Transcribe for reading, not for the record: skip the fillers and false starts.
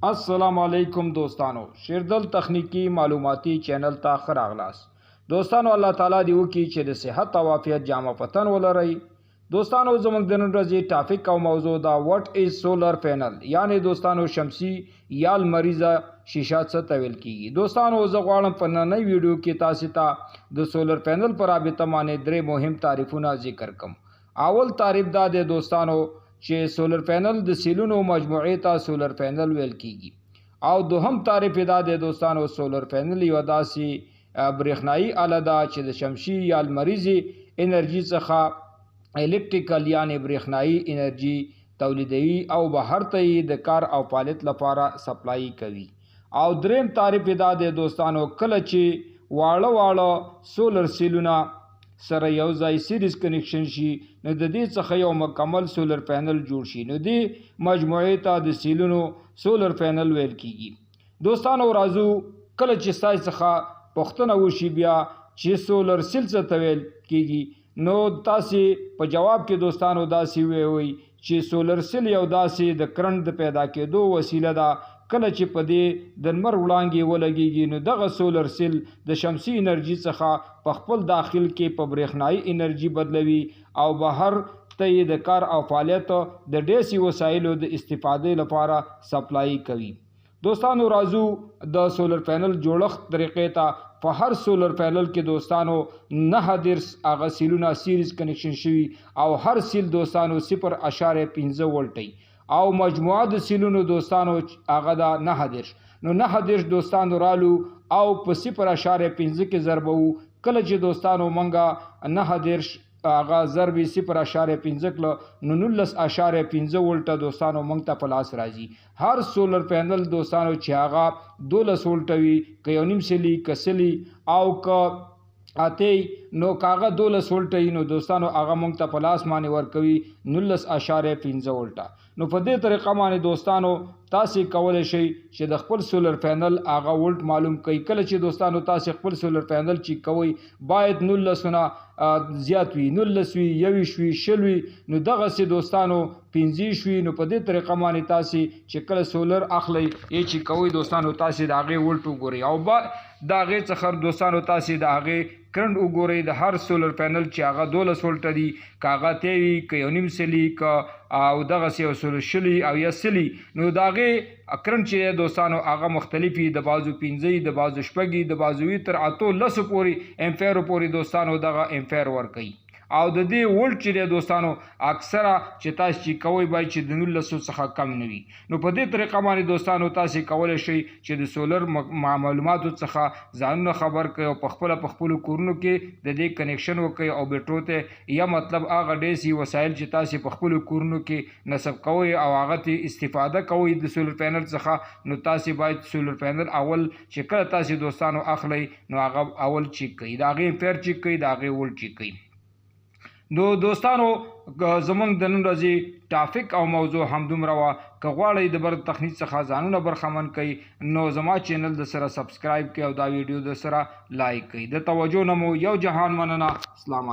السلام علیکم دوستانو، شیردل تخنیکی معلوماتی چینل ته ښه راغلاست. دوستانو، الله تعالی دې وکړي چې د صحت او عافیت جامه په تن ولرئ. دوستانو، زموږ د نن ورځې topic او موضوع دا what is solar panel، یعنی دوستانو شمسی یا لمریزه شیشه څه ته ویل کیږي. دوستانو، زه غواړم په ننۍ ویډیو کې تاسو ته د solar panel پر رابطه باندې درې مهم تعریفونه ذکر کوم. اول تعریف دا دی دوستانو چې solar panel د سیلونو مجموعې ته solar panel ویل کیږي. او دوهم تعریف دا دی دوستانو، solar panel یو داسې برېښنايي آله ده چې د شمسي یا لمریزې انرژي څخه electrical یعنی برېښنايي انرژي تولیدوي او بهر ته یې د کار او فعالیت لپاره supply کوي. او دریم تعریف دا دی دوستانو، کله چې واړه واړه solar سیلونه سره یو ځای series connection شي نو د دې څخه یو مکمل solar panel جوړ شي، نو دې مجموعې ته د سیلونو solar panel ویل کیږي. دوستانو، راځو کله چې ستاسو څخه پوښتنه وشي بیا چې solar cell څه ته ویل کیږي، نو تاسې په جواب کې دوستانو داسې ووایئ چې solar cell یو داسې د کرنټ د پیدا کېدو وسیله ده، کله چې په دې د لمر وړانګې ولګیږي نو دغه solar cell د شمسي انرژي څخه په خپل داخل کې په برېښنايي انرژي بدلوي او بهر ته یې د کار او فعالیت د DC وسایلو د استفادې لپاره supply کوي. دوستانو، راځو د solar panel جوړښت طریقې ته. په هر solar panel کې دوستانو 39 هغه سیلونه series connection شوي او هر cell دوستانو 0.5 ولټ او مجموعه د سیلونو دوستانو هغه ده 39. نو 39 دوستانو رالو او په 0.5 کې ضربوو. کله چې دوستانو مونږه 39 هغه ضرب 0.5 کړه نو 19.5 ولټه دوستانو مونږ ته په لاس راځي. هر solar panel دوستانو چې هغه 12 ولټه وي، که یو نیم سلی که سلی او که اته، نو که هغه 12 ولټه وي نو دوستانو هغه مونږ ته په لاس باندې ورکوي 19.5 ولټه. نو په دې طریقه باندې دوستانو تاسې کولی شئ چې د خپل solar panel هغه ولټ معلوم کړئ. کله چې دوستانو تاسې خپل solar panel چک کوئ باید 19 نه زیات وي، 19 وي، 21 وي، 20 وي، نو دغسې دوستانو 25 وي. نو په دې طریقه باندې تاسې چې کله سولر اخلئ یې چک کوئ دوستانو تاسې د هغې ولټ وګورئ او د هغې څخه دوستانو تاسې د هغې کرنټ وګورئ. د هر solar panel چې هغه 12 ولټه دي، که هغه اتیا وي، که یو نیم سلي، که او دغسې یو سل شلي او یا سلي، نو د هغې کرنټ چې دی دوستانو هغه مختلف وي، د بعضو پنځه وي، د بعضو شپږ وي، د بعضو وي تر اتو لسو پورې امپیرو پورې دوستانو دغه امپیر ورکوي. او د دې ولټ چې دی دوستانو اکثره چې تاسو چک کوئ باید چې د نولسو څخه کم نه وي. نو په دې طریقه باندې دوستانو تاسې کولی شئ چې د سولر معلوماتو څخه ځانونه خبر کړئ او په خپله په خپلو کورونو کې د دې connection وکړئ او بیټرو ته یا مطلب هغه DC وسایل چې تاسې په خپلو کورونو کې نصب کوئ او هغه ته استفاده کوئ د solar panel څخه، نو تاسې باید solar panel اول چې کله تاسې دوستانو اخلئ نو هغه اول چک کړئ، د هغې امپیر چک کړئ، د هغې ولټ چک کړئ. نو دوستانو زمونږ د نن ورځې topic او موضوع همدومره وه. که غواړئ د برق تخنیک څخه ځانونه برخمن کړئ نو زما چینل د سره subscribe کړئ او دا ویډیو د سره like کړئ. د توجه نه مو یو جهان مننه. السلام علیکم.